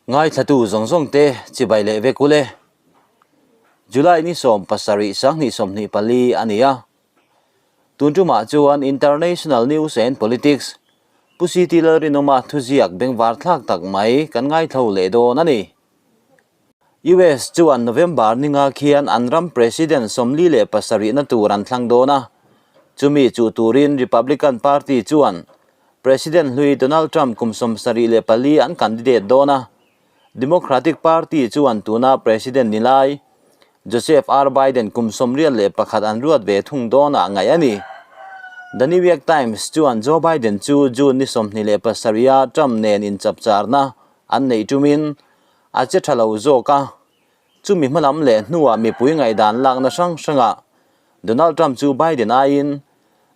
Ngaithlatu zawng zawng te chibai leh vek ule. July ni 17 2024 a ni a. Tun tumah chuan International News and Politics Pu CT Lalrinawma thuziak bengvar thlak tak mai kan ngaithlo leh dawn a ni. US chuan November ninga khian an ram President 47 na tur an thlang dawn a, chumi chuh turin Republican Party chuan President hlui Donald Trump kum 74 an candidate dawn a, Democratic Party chuan tuna President ni lai Joseph R. Biden kum 81 an ruat ve thung dawn ah ngaih a ni. The New York Times chuan Joe Biden chu June ni 27 a Trump nen inchapcharna an neih tumin a che tha lo zawk a, chumi hmalam leh hnuah mipui ngaihdan lakna hrang hrangah Donald Trump chu Biden aiin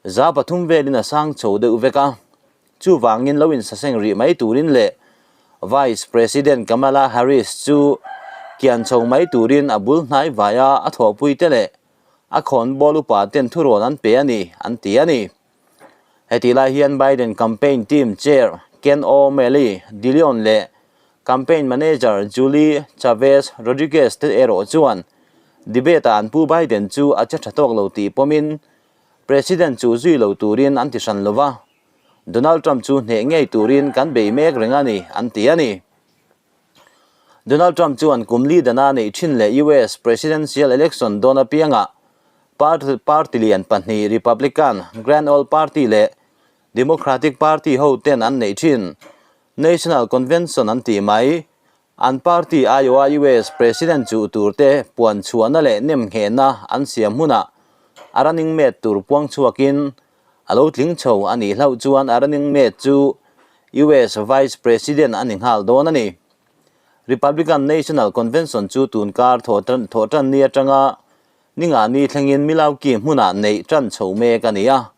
3% velin a sang chho deuh vek a, chuvangin lo insaseng rih mai turin leh Vice President Kamala Harris chu kian chho mai turin a bul hnai vaia a thawhpuite leh a khawnbawl upa ten thurawn an pe a ni, an ti a ni. Hetih lai hian Biden campaign team chair Ken O'Malley DeLeon leh campaign manager Julie Chavez Rodriguez te erawh chuan debate-ah an pu Biden chu a che tha tawk lo tih pawmin President chu zui lo turin an ti hran lo va, Donald Trump chu hneh ngei turin kan bei mek reng a ni, an ti a ni. Donald Trump chuan kum li dana neih thin leh US presidential election dawn apiangah party lian pahnih Republican Grand Old Party leh Democratic Party ho ten an neih thin National Convention an tih mai. An party aiawha US president chuh tur te puan chhuahna leh nemnghehna an siam hunah a running mate tur puang chhuakin a lo tling chho a nih hlauh chuan a running mate chu US Vice President a ni nghal dawn a ni. Republican National Convention chu tunkar thawhtan ni atanga ninga ni thlengin Milwaukee hmunah neih tan chho mek a ni a.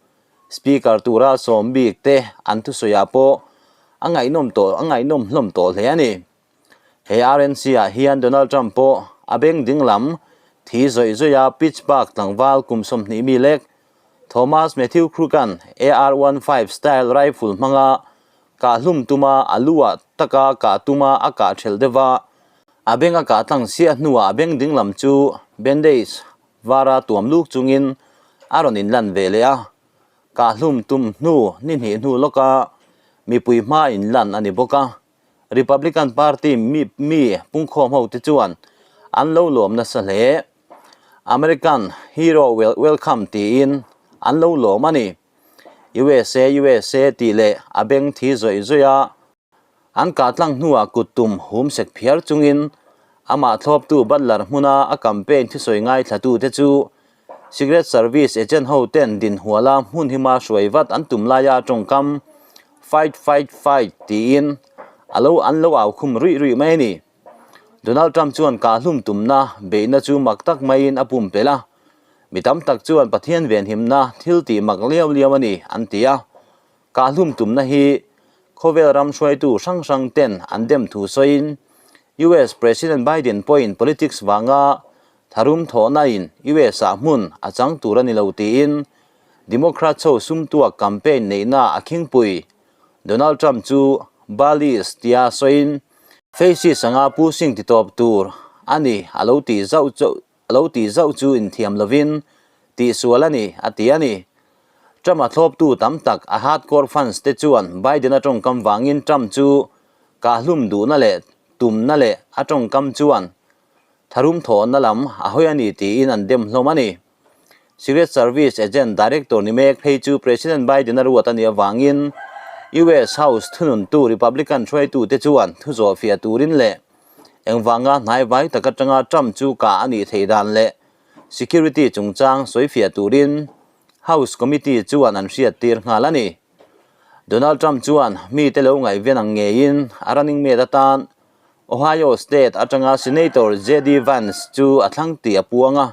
Speaker tura sawm bik te an thusawiah pawh a ngaihnawm tawh a ngaihnawm hlawm tawh hle a ni. He RNC ah hian Donald Trump pawh a beng dinglam thi zawih zawih a Pittsburgh tlangval kum 20 mi lek Thomas Matthew Crookan AR-15 style rifle hmanga kah hlum tuma a lu ah taka kah tuma a kah thelh deuh a, a beng a kah tlang siah hnuah a beng dinglam chu bandage vara tuam luk chungin a rawn inlan ve leh a, kah hlum tum hnu ni hnih hnu lawka mipui hma inlan a ni bawk a. Republican Party mi mi pungkhawm ho te chuan an lo lawm nasa hle. American Hero Welcome tiin an lo lawm a ni. USA USA tih leh a beng thi zawih zawih a, an kah tlang hnuah kut tum hum sek phiar chungin amah thlawptu Butler hmuna a campaign thusawi ngaithla te chu Secret Service agent ho ten dinhuala hmun hima hruai vat an tum laia tawngkam Fight fight fight tiin a lo an lo au khum ruih ruih mai a ni. Donald Trump chuan kah hlum tumna beihna chu mak tak maiin a pumpelh a, mi tam tak chuan Pathian venhimna thil tih mak liau liau a ni an ti a. Kah hlum tumna hi khawvel ram hruaitu hrang hrang ten an dem thu sawiin US President Biden pawhin politics vanga tharum thawhnain US ah hmun a chang tur a ni lo tiin Democrats ho sumtuak campaign neihna a khingpui Donald Trump chu Balis tia sawiin Faces anga pu sing ti tawp tur a ni a lo tih zauh a lo tih zauh chu inthiam lovin tihsual a ni a ti a ni. Trump a thlawptu tam tak a hardcore fans te chuan Biden a tawngkam vangin Trump chu kah hlum duhna leh tumna leh a tawngkam chuan tharum thawhna lam a hawi a ni tiin an dem hlawm a ni. Secret Service agent director ni mek phei chu President Biden a ruat a nih avangin US House thununtu Republican hruaitute chuan thu zawh fiah turin leh engvanga hnai vai tak atanga Trump chu kah a nih theih dan leh security chungchang sawi fiah turin House Committee chuan an hriat tir nghal a ni. Donald Trump chuan mite lo ngaihven ang ngeiin a running mate atan Ohio State atanga Senator JD Vance chu a thlang tih a puang a.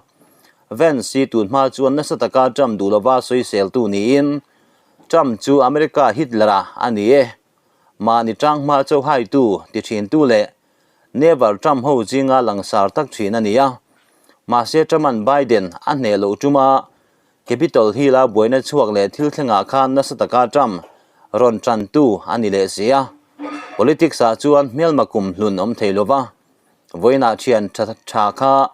Vance hi tun hma chuan nasa taka Trump duh lova sawiseltu niin Trump chu America Hitler-a a ni e. Mahni tang hma chauh haitu ti thintu leh Never Trump ho zinga langsar tak thin a ni a. Mahse Trump-a'n Biden a hneh loh tuma Capitol Hill-a buaina chhuak leh thil thlengah khan nasa taka Trump rawn tantu a ni leh si a. Politics ah chuan hmelma kum hlun awm thei lova, vawiinah thian tha kha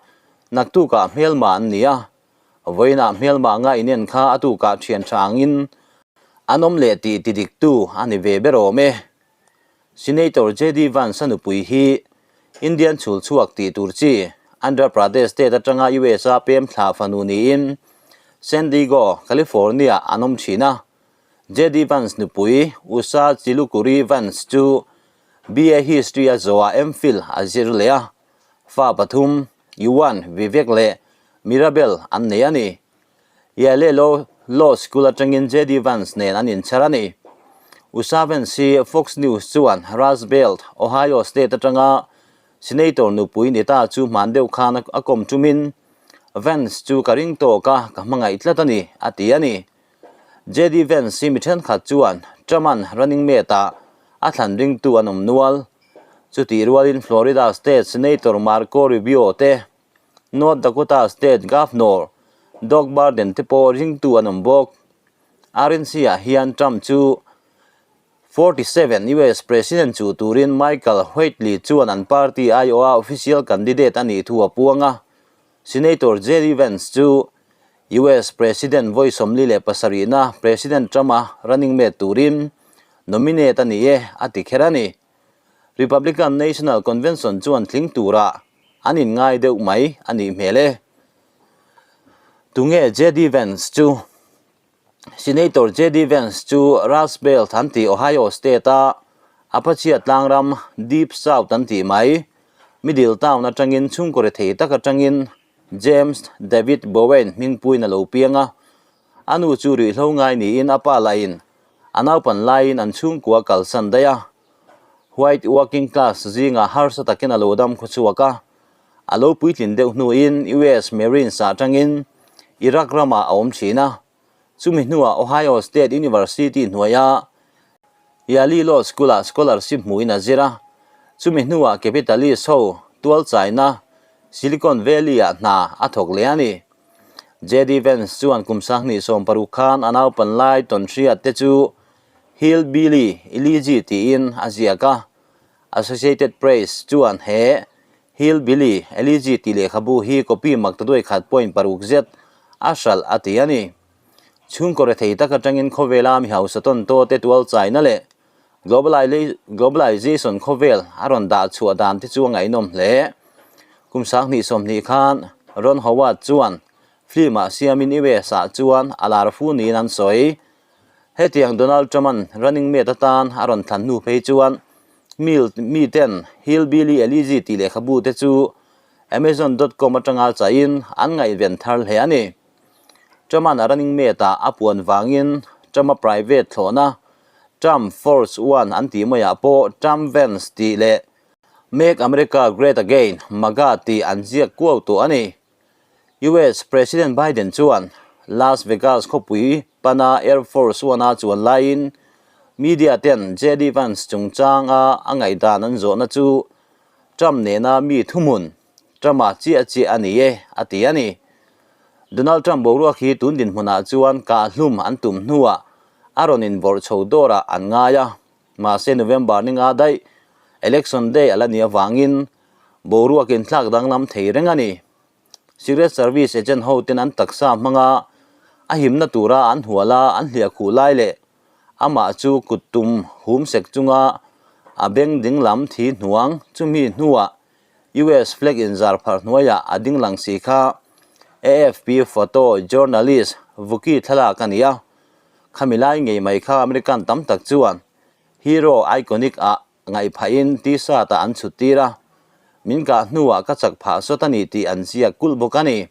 naktukah hmelma an ni a, vawiinah hmelma anga inen kha a tukah thian tha angin an awm leh tih tidiktu a ni ve ber awm e. Senator JD Vance a nupui hi Indian chhul chhuak tih tur chi Andhra Pradesh state atanga US a pem thla fanu niin San Diego, California an awm thin a. JD Vance nupui Usha Chilukuri Vance chu BA History a zawhah MPhil a zir leh a, fa pathum, Yuan, Vivek leh Mirabel an nei a ni. Yale Law Law School atangin JD Vance nen an inchhar a ni. Usha Vance hi Fox News chuan Rust Belt, Ohio State atanga Senator nupui ni ta chu hman deuh khan a kawm tumin, Vance chu ka ring tawk a, ka hmangaih tlat a ni, a ti a ni. JD Vance hi mi thenkhat chuan Trump-a'n running mate-ah a thlan ringtu an awm nual. Chutih rualin Florida State Senator Marco Rubio te North Dakota State Governor Doug Burden te pawh ringtu an awm bawk. RNC-ah hian Trump chu 47 US President chuh turin Michael Whatley chuan an party aiawha official candidate a nih thu a puang a. Senator JD Vance chu US President vawi 47na President Trump-a running mate turin nominate a ni e a ti kher a ni. Republican National Convention chuan tling turah an inngai deuh mai a nih hmel e. Tunge JD Vance chu? Senator JD Vance chu Rust Belt an tih Ohio State-a Apache tlangram Deep South an tih mai Middletown atangin chhungkaw rethei tak atangin James David Bowen hmingpuiin a lo piang a. A nu chu ruihhlo ngai niin a pa lahin a naupan laiin an chhungkua kalsan daih a. White working class zingah harsa takin a lo dam khaw chhuak a, a lo puitlin deuh hnuin US Marines ah tangin Iraq ramah a awm thin a. Chumi hnuah Ohio State University hnuaia Yale Law School-ah scholarship hmuhin a zir a. Chumi hnuah capitalist ho tualchaina Silicon Valley-ah hna a thawk leh a ni. JD Vance chuan kum 2016 khan a naupan lai tawnhriat te chu Hillbilly Elegy tiin a ziak a, Associated Press chuan he Hillbilly Elegy tih lehkhabu hi copy mak ta duai khat point paruk zet a hralh a ti a ni. Chhungkaw rethei tak atangin khawvela mi hausa tawn taw te tual chaina leh globalization khawvel a rawn dah chhuah dan te chu a ngaihnawm hle. Kum 2020 khan Ron Howard chuan film-ah siamin US-ah chuan a lar fu niin an sawi. Hetiang Donald Trump-a'n running mate atan a rawn thlan hnu phei chuan mil miten Hillbilly Elegy tih lehkhabu te chu Amazon dot com atanga chahin an ngaihven thar hle a ni. Trump-a'n a running mate-ah a puan vangin Trump-a private thlawhna Trump Force One an tih maiah pawh Trump Vance tih leh Make America Great Again, MAGA, tih an ziak kuau tawh a ni. US President Biden chuan Las Vegas khawpui pana Air Force One-a chuan laiin media ten JD Vance chungchanga a ngaihdan an zawhna chu Trump nena mi thuhmun Trump-a chiah chiah a ni e, a ti a ni. Donald Trump boruak hi tun dinhmunah chuan kahhlum an tum hnuah a rawn invawrh chho dawrah an ngai a. Mahse November ni nga daih Election Day a la nih avangin boruak inthlak danglam thei reng a ni. Secret Service agent ho ten an taksa hmanga a himna tura an hual a, an hliah khuh lai leh amah chu kut tum hum sek chunga a beng dinglam thi hnuang chumi hnuah US flag inzar pharh hnuaiah a ding lang si kha AFP photo journalist Vuki thlalak a ni a. Khami lai ngei mai kha American tam tak chuan hero iconic ah ngaih phahin t-shirt ah an chhut tir a, min kah hnuah ka chak phah sawt a ni tih an ziak kulh bawk a ni.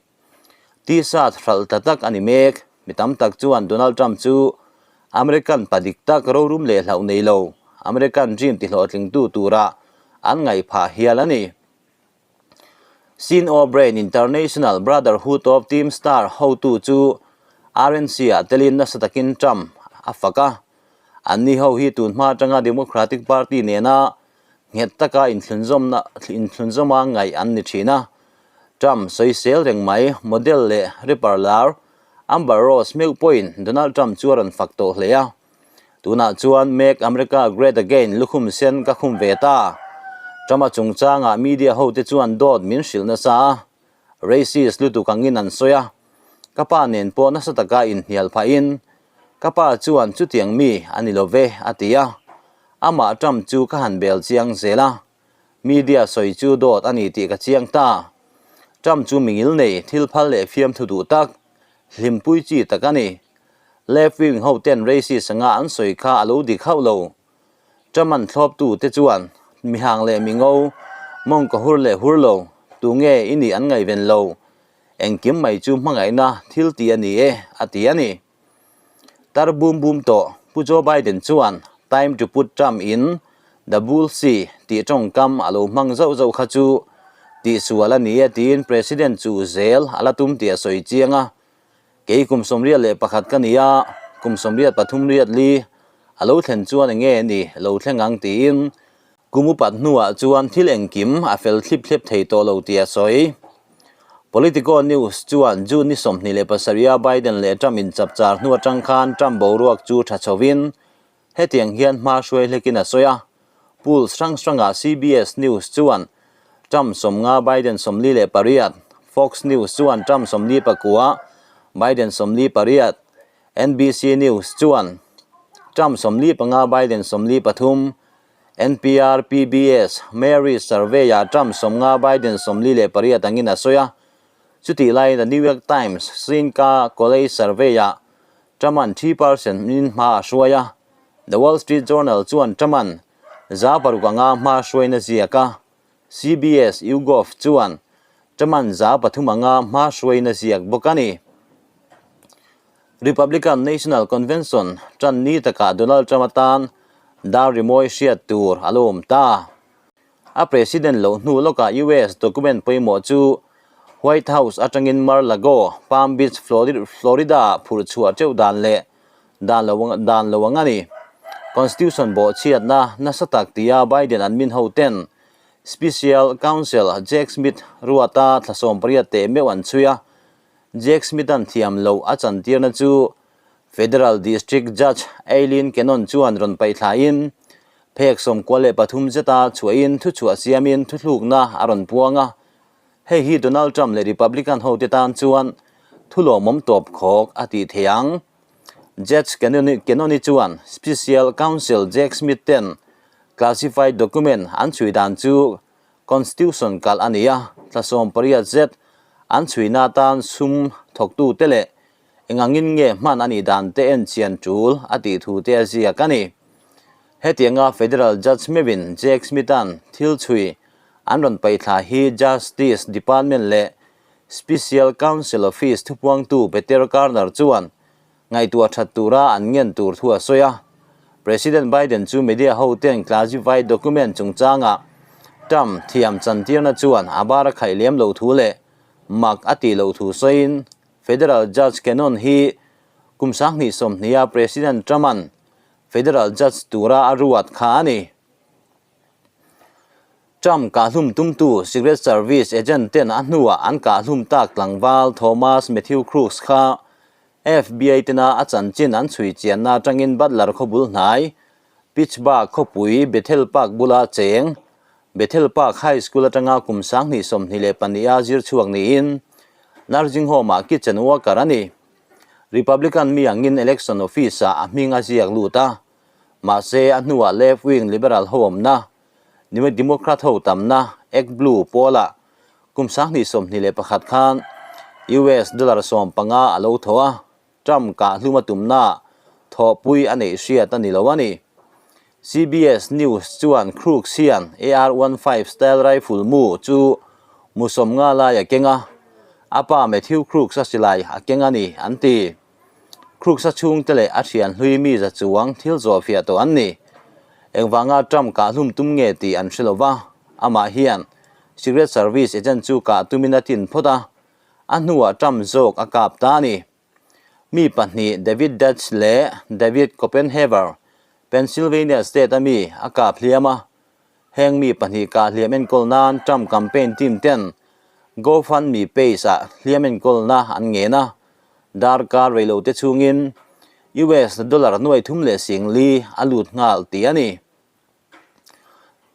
T-shirt hralh ta tak a ni mek. Mi tam tak chuan Donald Trump chu American pa dik tak rorum leh hlauh nei lo, American dream ti hlawhtlingtu turah an ngaih phah hial a ni. Sean O'Brien International Brotherhood of Teamstar hotu chu RNC-ah telin nasa takin Trump a fak a. Anni ho hi tun hma atanga Democratic Party nena nghet taka inthlunzawmna inthlunzawma ngaih an ni thin a. Trump sawisel reng mai model leh rapper lar Amber Rose meuh pawhin Donald Trump chu a rawn fak tawh hle a. Tunah chuan Make America Great Again lukhum sen ka khum ve ta. Trump-a chungchangah media hote chuan dawt min hrilh nasa a, racist lutuk angin an sawi a. Ka pa nen pawh nasa taka inhnial phahin, Ka pa chuan chutiang mi a ni lo ve, a ti a. Amah Trump chu ka han bel chiang zel a. Media sawi chu dawt a ni tih ka chiang ta. Trump chu mingil nei, thil phal leh fiamthu duh tak, hlimpui chi tak a ni. Left wing ho ten racist anga an sawi kha a lo dik hauh lo. Trump an thlawptu te chuan mihang leh mingo, mawng ka hur leh hur lo, tunge i nih an ngaihven lo, engkim mai chu hmangaihna thil ti a ni e, a ti a ni. Tar bum bum tawh Pu Joe Biden chuan Time to put Trump in the bull sea tih tawngkam a lo hmang zauh zauh kha chu tihsual a ni e tiin President chu zel a la tum tih a sawi chiang a. Kei kum 81 ka ni a, kum 83 li a lo thlen chuan eng nge ni lo thleng ang tiin kum upat hnuah chuan thil engkim a fel thlip thlep thei tawh lo tih a sawi. Politico News chuan June ni 27 a Biden leh Trump inchapchar hnu atang khan Trump boruak chu tha chhovin Hetiang hian hma hruai hlekin a sawi a, Polls hrang hrangah CBS News chuan Trump 50, Biden 48, Fox News chuan Trump 49, Biden 48, NBC News chuan Trump 45, Biden 43, NPR, PBS, Mary's Survey-ah Trump 50, Biden 48 angin a sawi a. Chutih laiin The New York Times Sinca College Survey-ah Truman 3 percent in hma a hruai a, The Wall Street Journal chuan Truman 6% anga hma hruaina ziak a, CBS YouGov chuan Truman 3% anga hma hruaina ziak bawk a ni. Republican National Convention tan ni takah Donald Trump atan dar rimawi hriat tur a lo awm ta. A president loh hnu lawkah US document pawimawh chu White House atangin Mar-a-Lago, Palm Beach, Florida-ah phurh chhuah teuh dan leh dan lo dan lo ang a ni. Constitution bawhchhiatna nasa tak tia Biden admin hoten Special Counsel Jack Smith ruata thla 18 teh meuh an chhui a, Jack Smith-a'n thiam loh a chantirna chu Federal District Judge Aileen Cannon chuan rawn paihthlain phek 93 zeta chhuahin thuchhuah siamin thuthlukna a rawn puang a. Hei hi Donald Trump leh Republican hote tan chuan thu lawmawm tawp khawk a tih thei ang. Judge Cannon-i chuan Special Counsel Jack Smith ten classified document an chhui dan chu Constitution kalh a ni a, thla 18 zet an chhuina atan sum thawktute leh Engangin nge hman a nih dan te en chian tul a tih thu te a ziak a ni. Hetianga Federal Judge meuhin Jack Smith-a'n thil chhui an rawn paihthla hi Justice Department leh Special Counsel Office thupuangtu Peter Karner chuan ngaihtuah that tura an ngen tur thu a sawi a. President Biden chu media hoten classified document chungchanga Trump thiam chantirna chuan a bar a khaih lem lo thu leh mak a tih loh thu sawiin Federal Judge Cannon hi kum 2020-a President Trump-a'n Federal Judge tura a ruat kha a ni. Trump kahhlum tumtu Secret Service agent ten a hnuah an kahhlum tak tlangval Thomas Matthew Crooks kha FBI tena a chanchin an chhui chianna atangin Butler khawbul hnai Pittsburgh khawpui Bethel Park bula cheng Bethel Park High School atanga kum 2022-a zir chhuak niin Nursing Home-ah kitchen worker a ni. Republican mi angin election office-ah a hming a ziak lut a, mahse a hnuah left wing liberal ho awmna, Democrat ho tamna Act Blue pawlah kum 2021 khan US dollar 15 a lo thaw a. Trump kah hlum a tumna thawhpui a neih hriat a ni lo a ni. CBS News chuan Crooks hian AR one five style rifle mu chu mu 50 lai a keng a, a pa Matthew Crooks a silai a keng a ni an ti. Crooks a chhungte leh a thian hlui mi za chuang thil zawhfiah tawh an ni. Engvanga Trump kah hlum tum nge tih an hre lo va, amah hian Secret Service agent chu kah tumin a tin phawt a, a hnuah Trump zawk a kap ta a ni. Mi pahnih David Dutch leh David Copenhaver, Pennsylvania state a mi a kap hliam a. Heng mi pahnih kah hliam enkawl nan Trump campaign team ten GoFundMe page ah hliam enkawlna an ngen a. Darkar reilote chhungin US dollar nuai thum leh sing li a lut nghal tih a ni.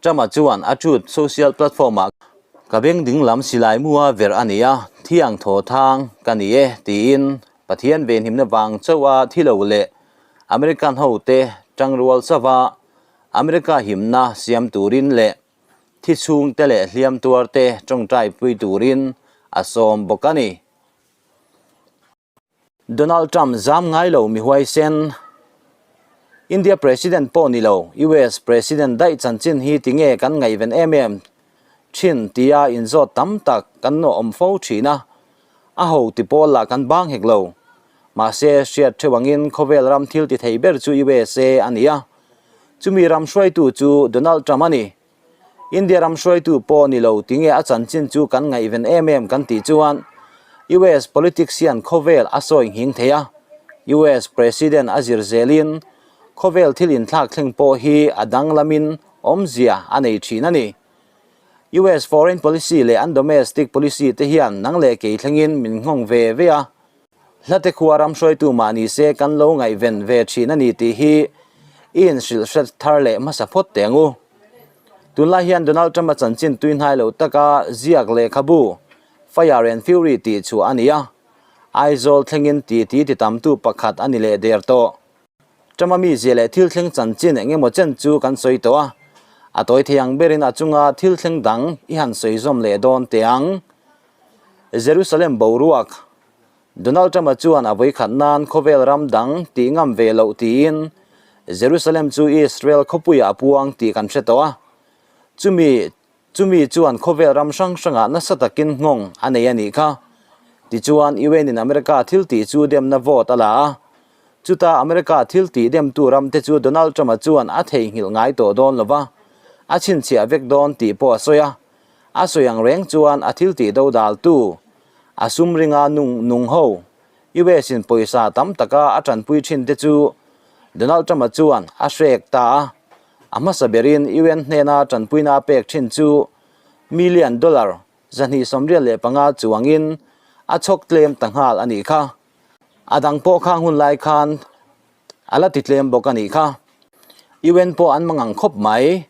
Trump-a chuan a Truth Social platform-ah Ka beng ding lam silai mua verh a ni a, thiang thaw thang ka ni e tiin Pathian venhimna vang chauha thi lo leh American hote tangrual chauha America himna siam turin leh thi chhungte leh hliam tuarte tawngtai pui turin a sawm bawk a ni. Donald Trump zam ngai lo mi huaisen. India President pawh ni lo, US President daih chanchin hi tinge kan ngaihven em em thin tia inzawt tam tak kan nawh awm fo thin a, a ho ti pawl lah kan bang hek lo. Mahse, hriat theuh angin khawvel ram thil ti thei ber chu USA a ni a, chumi ram hruaitu chu Donald Trump a ni. India ram hruaitu pawh ni lo tinge a chanchin chu kan ngaihven em em kan tih chuan US politics hian khawvel a sawi nghing thei a, US President a zir zelin khawvel thil inthlak thleng pawh hi a danglamin awmzia a nei thin a ni. US foreign policy leh an domestic policy te hian nang leh kei thlengin min nghawng ve ve a, Hlate khua ram hruaitu mah ni se kan lo ngaihven ve thin a ni tih hi i inhrilh hret thar leh hmasa phawt teh ang u. Tunlai hian Donald Trump-a chanchin tui hnai lo taka ziak lehkhabu Fire and Fury tih chhuah a ni a, Aizawl thlengin titi ti tamtu pakhat a ni leh der tawh. Trump-a mizia leh thil thleng chanchin eng emaw chen chu kan sawi tawh a, a tawi thei ang berin a chunga thil thleng dang i han sawi zawm leh dawn teh ang. Jerusalem boruak Donald Trump-a chuan a vawikhat nan khawvel ram dang tih ngam ve loh tiin Jerusalem chu Israel khawpuiah a puang tih kan hre tawh a, chumi chumi chuan khawvel ram hrang hrangah nasa takin nghawng a nei a nih kha. Tichuan UN in America thil tih chu demna vote a la a, chuta America thil tih demtu ramte chu Donald Trump-a chuan a theihnghilh ngai tawh dawn lo va, a chhinchhiah vek dawn tih pawh a sawi a. A sawi ang reng chuan a thil tih dodaltu A sum ringa nung nung ho, US in pawisa tam taka a tanpui thin te chu Donald Trump-a chuan a hrek ta a. A hmasa berin UN hnena tanpuina a pek thin chu million dollar 225 chuangin a chhawk tlem ta nghal a nih kha. A dang pawh khang hun lai khan a la ti tlem bawk a nih kha. UN pawh an mangang khawp mai.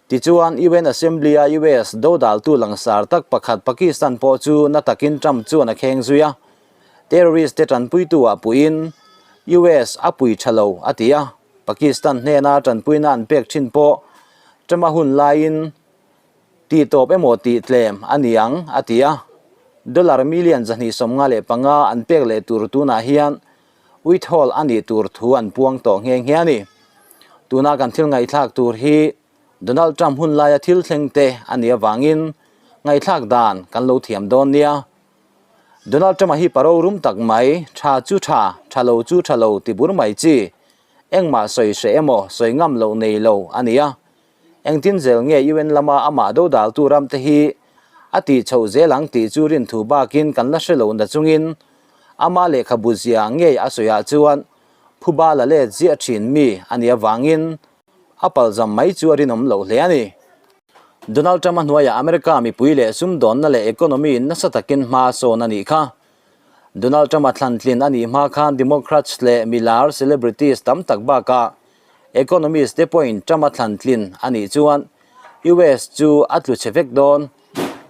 Tichuan, UN Assembly-a US dodaltu langsar tak pakhat Pakistan pawh chu na takin Trump chuan a kheng zui a, terrorist te tanpuitu-ah puiin US a pui tha lo a ti a, Pakistan hnena tanpuina an pek thin pawh Trump-a hun laiin tih tawp emaw tih tlem a ni ang a ti a, dollar million 255 an pek leh tur tunah hian Withhold a nih tur thu an puang tawh nghe nghe a ni. Tuna kan thil ngaihthlak tur hi Donald Trump hun laia thil thleng te a nih avangin ngaihthlak dan kan lo thiam dawn nia. Donald Trump-a hi paro rum tak mai, tha chu tha, tha lo chu tha lo ti bur mai chi, engmah sawi hreh emaw sawi ngam loh nei lo a ni a. Engtin zel nge UN lama amah dodaltu ramte hi a tih chhoh zel ang tih chu rinthu bakin kan la hre lo na chungin ama lehkhabu zia ngei a sawiah chuan phuba la let ziah thin mi a nih avangin a palzam mai chu a rinawm loh hle a ni. Donald Trump-a hnuaiah America mipui leh sumdawnna leh economy nasa takin hma sawn a nih kha. Donald Trump-a thlantlin a nih hma khan Democrats leh milar celebrities tam tak bakah Economist te pawhin Trump-a thlantlin a nih chuan US chu a tlu chhe vek dawn,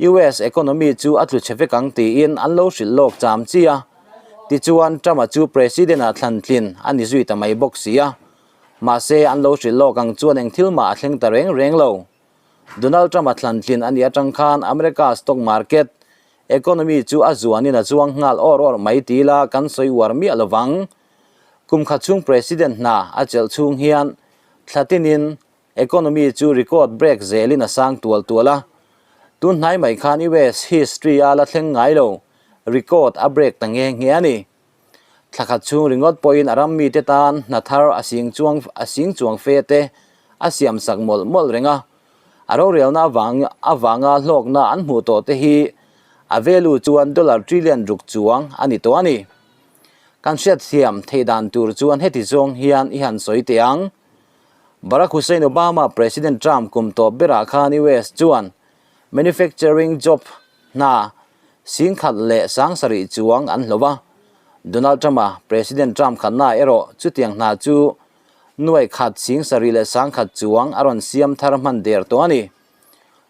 US economy chu a tlu chhe vek ang tiin an lo hrilh lawk cham chi a. Tichuan Trump-a chu President-ah thlantlin a ni zui ta mai bawk si a. Mahse an lo hrilh lawk ang chuan eng thil mah a thleng ta reng reng lo. Donald Trump-a thlantlin a nih atang khan America stock market, economy chu a zuanin a chuang nghal awr awr mai ti ila kan sawi uar miah lovang. Kum khat chhung President hna a chelh chhung hian thla tinin economy chu record break zelin a sang tual tual a. Tun hnai mai khan US history a la thleng ngai lo, record a break ta nghe nghe a ni. Thla khat chhung ringawt pawhin a ram mite tan hna thar a sing chuang a sing chuang fe te a siam sak mawlh mawlh reng a. A rorelna avang avanga hlawkna an hmuh tawh te hi a value chuan dollar trillion ruk chuang a ni tawh a ni. Kan hriatthiam theih dan tur chuan heti zawng hian i han sawi teh ang. Barack Hussein Obama President Trump kum tawp berah khan US chuan manufacturing job hna 1,170 chuang an hlo a. Donald Trump-a President term khatna erawh chutiang hna chu nuai khat 70,010 chuang a rawn siam thar hman der tawh a ni.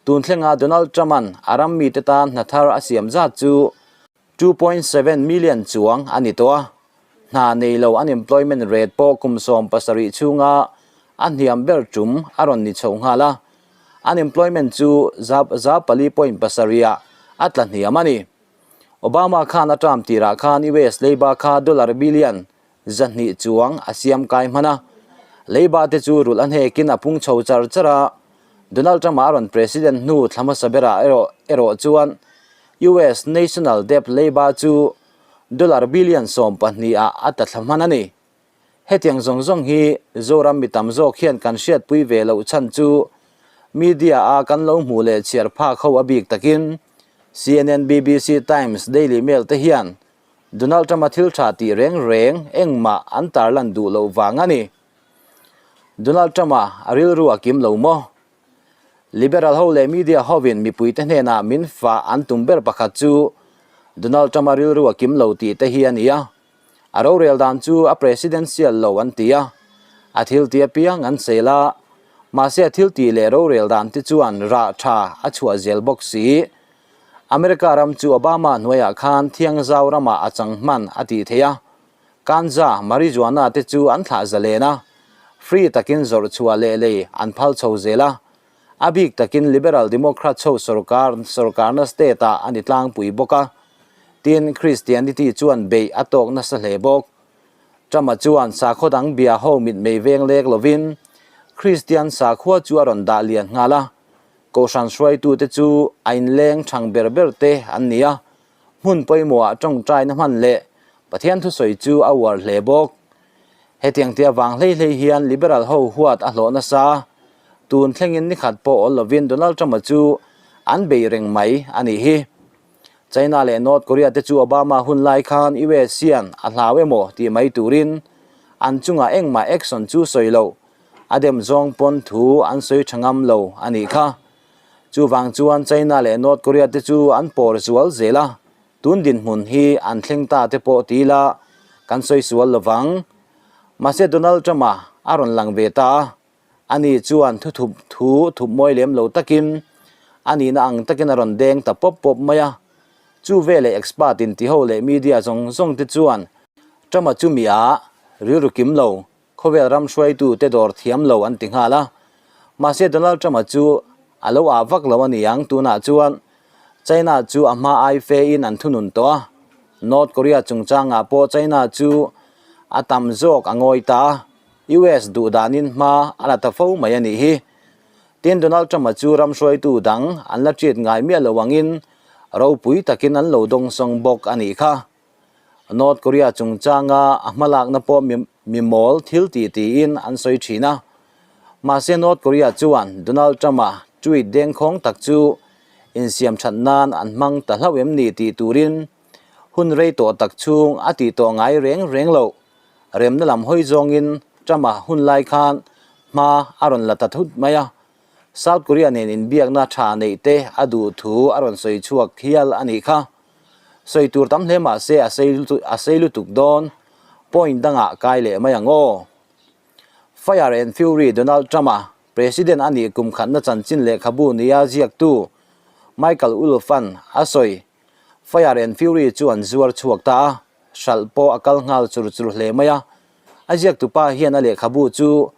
Tun thlenga Donald Trump-a'n a ram mite tan hna thar a siam zat chu 2.7 million chuang a ni tawh a. Hna nei lo unemployment rate pawh kum 17 chhunga a hniam ber tum a rawn ni chho nghal a. Unemployment chu 4.7 ah a tla hniam a ni. Obama khan a term tirah khan US leiba kha dollar billion 200 chuang a siam kai hman a. Leiba te chu rulh a hnekin a pung chho char char a. Donald Trump a rawn president hnu thla hmasa berah erawh erawh chuan US national debt leiba chu dollar billion 12 ah a tla thla hman a ni. Hetiang zawng zawng hi Zoram mi tam zawk hian kan hriatpui ve loh chhan chu media a kan lo hmuh leh chhiar phak ho a bik takin CNN, BBC, Times, Daily Mail te hian Donald Trump-a thil tha tih reng reng engmah an tarlan duh loh vang a ni. Donald Trump-a a rilru a kim lo maw? Liberal ho leh media hovin mipuite hnenah min fah an tum ber pakhat chu Donald Trump-a rilru a kim lo tih te hi a ni a. A rorel dan chu a presidential lo an ti a, a thil ti apiang an sel a, mahse a thil tih leh rorel dan te chuan rah tha a chhuah zel bawk si. America ram chu Obama hnuaiah khan thiangzau ramah a chang hman a tih theih a, ganja, marijuana te chu an thlah zalen a, free takin zawrh chhuah leh lei an phal chho zel a, a bik takin Liberal Democrats ho sorkar sorkarna state ah a ni tlangpui bawk a, tin Christianity chuan beih a tawk nasa hle bawk. Trump-a chuan sakhaw dang bia ho mitmei veng lek lovin Christian sakhua chu a rawn dah lian nghal a, Kohhran hruaitute chu a inleng thang ber ber te an ni a, hmun pawimawhah tawngtaina hman leh Pathian thusawi chu a uar hle bawk. Hetiang tia vang hlei hlei hian Liberal ho huat a hlawh nasa a, tun thlengin nikhat pawh awl lovin Donald Trump-a chu an bei reng mai a nih hi. China leh North Korea te chu Obama hun lai khan US hian a hlau emaw tih mai turin an chungah engmah action chu sawi loh A dem zawng pawn thu an sawi tha ngam lo a nih kha. Chuvang chuan China leh North Korea te chu an pawr zual zel a, tun dinhmun hi an thleng ta te pawh ti ila kan sawi sual lo vang. Mahse Donald Trump-a a rawn lang ve ta a, ani chuan thu thup thu thup mawi lem lo takin a nihna ang takin a rawn deng ta pawp pawp mai a. Chu veleh expert in tiho leh media zawng zawng te chuan Trump-a chu mi ah rilru kim lo Khawvel ram hruaitu te dawr thiam lo an ti nghal a, mahse Donald Trump-a chu a lo ah vak lo a ni ang. Tunah chuan China chu a hma ai fe in an thunun tawh a, North Korea chungchangah pawh China chu a tam zawk a ngawi ta a, US duh danin hma a la ta fo mai a nih hi. Tin, Donald Trump-a chu ram hruaitu dang an la treat ngai miah lo angin ropui takin an lo dawngsawng bawk a nih kha. North Korea chungchanga a hmalakna pawh mi mawl thil tih tiin an sawi thin a. Mahse North Korea chuan Donald Trump-a tweet dengkhawng tak chu insiam that nan an hmang ta hlauh em ni tih turin hun rei tawh tak chhung a tih tawh ngai reng reng loh. Remna lam hawi zawngin Trump-a hun lai khan hma a rawn la ta thut mai a. South Korea nen inbiakna tha neih te a duh thu a rawn sawi chhuak hial a nih kha. Sawi tur tam hle mah se a sei a sei lutuk dawn. Point dangah kai leh mai ang aw. Fire and Fury Donald Trump-a President a nih kum khatna chanchin lehkhabu nia ziaktu Michael Wolff-a'n a sawi. Fire and Fury chu an zuar chhuak ta a, hralh pawh a kal nghal chur chur hle mai a. A ziaktupa hian a lehkhabu chu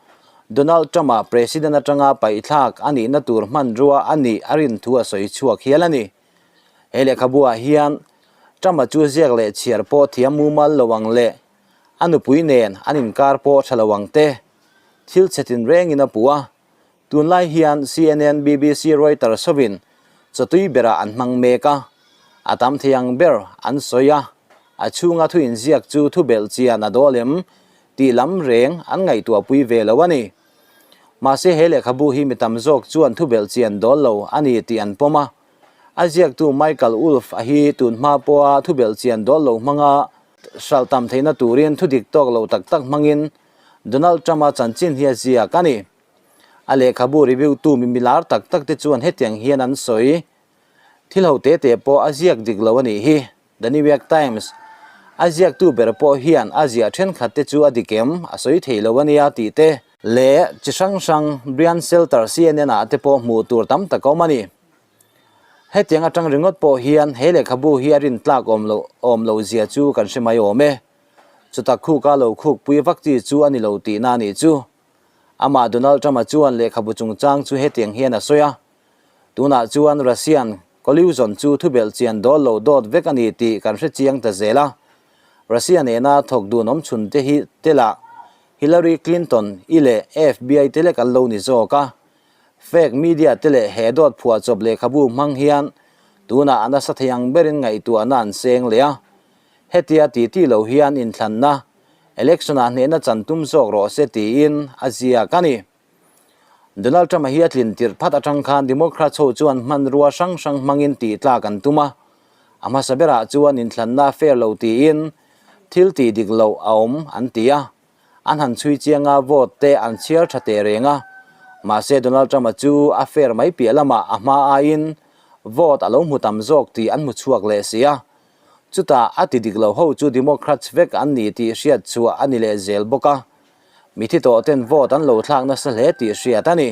Donald Trump-a President atanga paihthlak a nihna tur hmanrua a nih a rin thu a sawi chhuak hial a ni. He lehkhabuah hian Trump-a chu ziak leh chhiar pawh thiam mumal lo ang leh a nupui nen an inkar pawh tha lo ang te thil chhe tinrengin a puh a. Tunlai hian CNN, BBC, Reuters hovin chawtui berah an hmang mek a, a tam thei ang ber an sawi a, a chhunga thu inziak chu thu belh chian a dawl em tih lam reng an ngaihtuahpui ve lo a ni. Mahse he lehkhabu hi mi tam zawk chuan thu belh chian dawl lo a ni tih an pawm a. A ziaktu Michael Wolff a hi tun hma pawha thu belh chian dawl lo hmanga hralh tam theihna turin thu dik tawk lo tak tak hmangin Donald Trump-a chanchin hi a ziak a ni. A lehkhabu review tu mi milar tak tak te chuan hetiang hian an sawi, Thil ho te te pawh a ziak dik lo a nih hi. The New York Times. A ziaktu ber pawh hian a ziah thenkhat te chu a dik em a sawi thei lo a nia tih te leh chi hrang hrang Brian Stelter CNN ah te pawh hmuh tur tam tak a awm a ni. Hetiang atang ringawt pawh hian he lehkhabu hi a rintlak awm loh awm loh zia chu kan hre mai awm e. Chuta khuka lo khuk pui vak chi chu a ni lo tihna a nih chu. Amah Donald Trump-a chuan lehkhabu chungchang chu hetiang hian a sawi a, Tunah chuan Russian collusion chu thubelh chian dawl lo dawt vek a ni tih kan hre chiang ta zel a. Russia nena thawk dun awm chhun te hi te lah Hillary Clinton i leh FBI te lek an lo ni zawk a. Fake media te leh he dawt phuahchawp lehkhabu hmang hian tunah a nasa thei ang berin ngaihtuahna an seng leh a. Hetia ti ti lo hian inthlanna election-ah hnehna chan tum zawk rawh se tiin a ziak a ni. Donald Trump-a hi a tlin tirh phat atang khan Democrats ho chuan hmanrua hrang hrang hmangin tih tlak an tum a. A hmasa berah chuan inthlanna fair lo tiin thil tih dik loh a awm an ti a. An han chhui chiang a, vote te an chhiar tha teh reng a. Mahse Donald Trump-a chu a fair mai piah lamah a hma aiin vote a lo hmu tam zawk tih an hmu chhuak leh si a. Chutah a ti dik lo ho chu Democrats vek an ni tih hriat chhuah a ni leh zel bawk a. Mithi tawh ten vote an lo thlak nasa hle tih hriat a ni.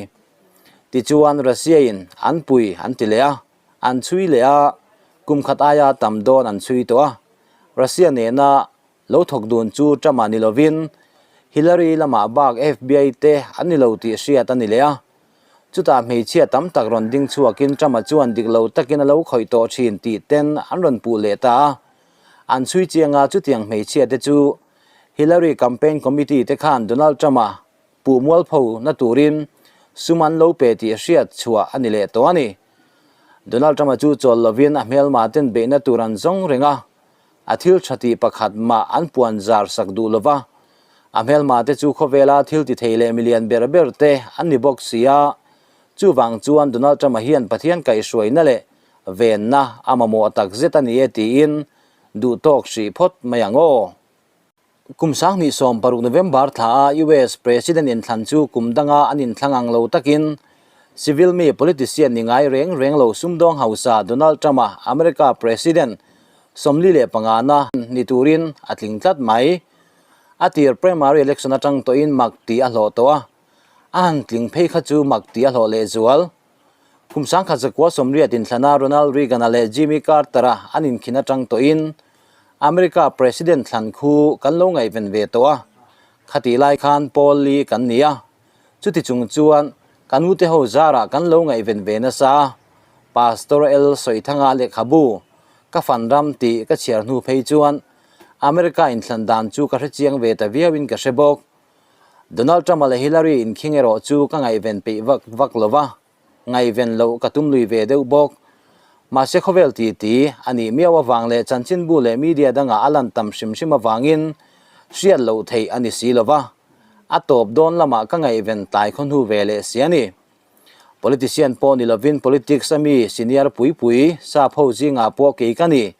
Tichuan Russia-in an pui an ti leh a, an chhui leh a, kum khat aia tam dawn an chhui tawh a. Russia nena lo thawk dun chu Trump-a ni lovin Hillary lamah bak FBI te an ni lo tih hriat a ni leh a. Chutah hmeichhia tam tak rawn ding chhuakin Trump-a chuan dik lo takin a lo khawih tawh thin tih ten an rawn puh leh ta a. An chhui chiang a, chutiang hmeichhia te chu Hillary campaign committee te khan Donald Trump-a puh mualpho na turin sum an lo pe tih hriat chhuah a ni leh tawh a ni. Donald Trump-a chu chawl lovin a hmelma ten beihna tur an zawng reng a, A thil tha tih pakhat mah an puan zar sak duh lova, a hmelma te chu khawvela thil ti thei leh milian ber ber te an ni bawk si a. Chuvang chuan Donald Trump-a hian Pathian kaihhruaina leh venna a mamawh tak zet a ni e tiin duh tawk hrih phawt mai ang aw. Kum 2016 November thla a US President inthlan chu kum danga an inthlang ang lo takin civil mi politician ni ngai reng reng lo sumdawng hausa Donald Trump-a America President 45 na ni turin a tling tlat mai. A tir primary election atang tawhin mak tih a hlawh tawh a, a han tling phei kha chu mak tih a hlawh lehzual. Kum 1980 inthlana Ronald Reagan-a leh Jimmy Carter-a an inkhin atang tawhin America President thlan khu kan lo ngaihven ve tawh a, khatih lai khan Paul Lee kan ni a, chuti chung chuan kan ute ho zarah kan lo ngaihven ve nasa a, Pastor El Sawithanga lehkhabu Ka Fan Ram tih ka chhiar hnu phei chuan America inthlan dan chu ka hrechiang ve ta viauin ka hre bawk. Donald Trump-a leh Hillary inkhing erawh chu ka ngaihven peih vak vak lo va, ngaihven loh ka tum lui ve deuh bawk. Mahse khawvel titi a nih miau avang leh chanchinbu leh media dangah a lan tam hrim hrim avangin hriat loh theih a ni si lo va, a tawp dawn lamah ka ngaihven tlai khaw hnu ve leh si a ni. Politician pawh ni lovin politics a mi senior pui pui sap ho zingah pawh kei ka ni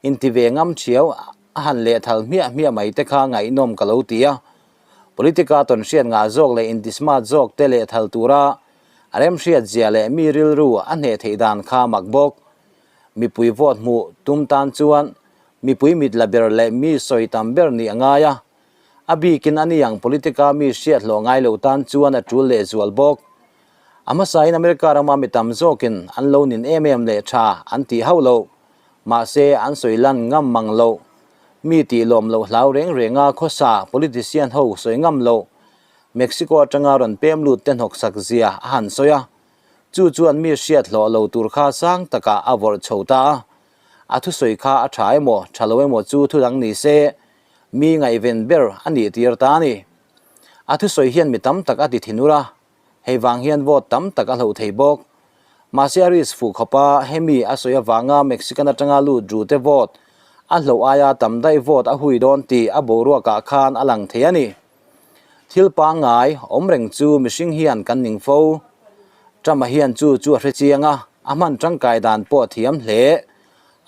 inti ve ngam thiau a han lehthal hmiah hmiah mai te kha ngaihnawm ka lo ti a. Politica tawn hriat ngah zawk leh inti smart zawk te lehthal tura a remhriat zia leh mi rilru a hneh theih dan kha mak bawk. Mipui vote hmuh tum tan chuan mipui mit la ber leh mi sawi tam ber nih a ngai a. A bikin a ni ang politica mi hriat hlawh ngai lo tan chuan a tul lehzual bawk. A hmasain America rama mi tam zawkin an lo nin em em leh tha an tih hauh loh. Mahse, an sawi lan ngam mang loh. Mi tih lawm loh hlau reng renga khawsa politician ho sawi ngam loh. Mexico atanga rawn pem lut te hnawksak zia a han sawi a. Chu chuan mi hriat hlawh lo tur kha sang takah a vawrh chho ta a. A thusawi kha a tha emaw, tha lo emaw chu thu dang ni se, mi ngaihven ber a nih tir ta a ni. A thusawi hian mi tam tak a ti thinur a. Hei vang hian vote tam tak a hloh thei bawk. Mahse a risk fuh khawp a, hemi a sawi avanga Mexican atanga lut ru te vote a hloh aia tam daih vote a hui dawn tih a boruakah khan a lang thei a ni. Thil pangngai awm reng chu mihring hian kan ning fo. Trump-a hian chu chu a hre chiang a, a hman tangkai dan pawh a thiam hle.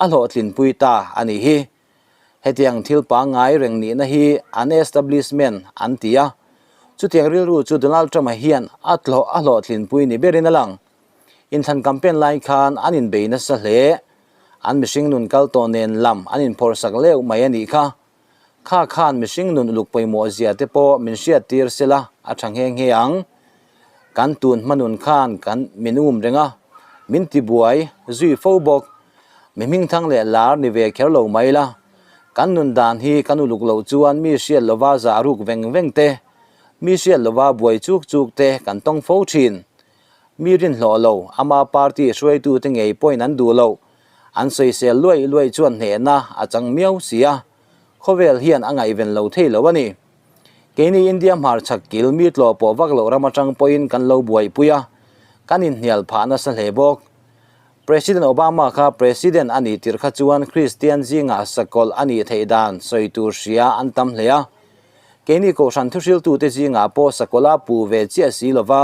A hlawhtlinpui ta a nih hi. Hetiang thil pangngai reng nihna hi an establishment an ti a, chutiang rilru chu Donald Trump-a hian a tlawh a hlawhtlinpui ni berin a lang. Inthlan campaign lai khan an inbei nasa hle. An mihring nun kal tawh nen lam an inphawrhsak leuh mai a nih kha. Kha khan mihring nun uluk pawimawh zia te pawh min hriattir sela a tha nghe nghe ang. Kan tun hma nun khan kan min um reng a, min tibuai zui fo bawk. Mi hmingthang leh lar ni ve kher lo mai la. Kan nun dan hi kan uluk loh chuan mi hriat lova zah ruk veng veng te, mi hriat lova buai chuk chuk te kan tawng fo thin. Mi rinhlawh lo, ama party hruaitute ngei pawhin an duh loh. An sawisel luai luai chuan hnehna a chang miau si a, khawvel hian a ngaihven lo thei lo a ni. Keini India hmarchhak kil mi tlawh pawh vak loh ram atang pawhin kan lo buaipui a, kan inhnial phah nasa hle bawk. President Obama kha President a nih tirh kha chuan Kristian zingah sakawlh a nih theih dan sawi tur hria an tam hle a. Keini Kohhran thuhriltute zingah pawh sakawlh a puh ve chiah si lova,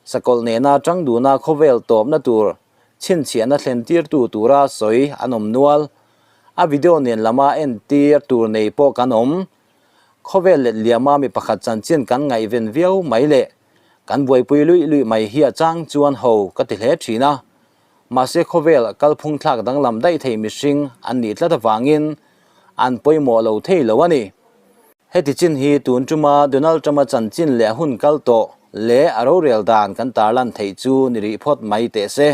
sakawlh nena tang duna khawvel tawpna tur chhinchhiahna thlen tirtu tura sawi an awm nual. A video nen lama entir tur nei pawh kan awm. Khawvel let liama mi pakhat chanchin kan ngaihven viau mai leh kan buaipui luih luih mai hi a chang chuan ho ka ti hle thin a. Mahse khawvel kalphung thlak danglam daih thei mihring an nih tlat avangin an pawimawh lo thei lo a ni. Heti chin hi tun tuma Donald Trump-a chanchin leh a hun kal tawh leh a rorel dan kan tarlan theih chu ni rih phawt mai teh se.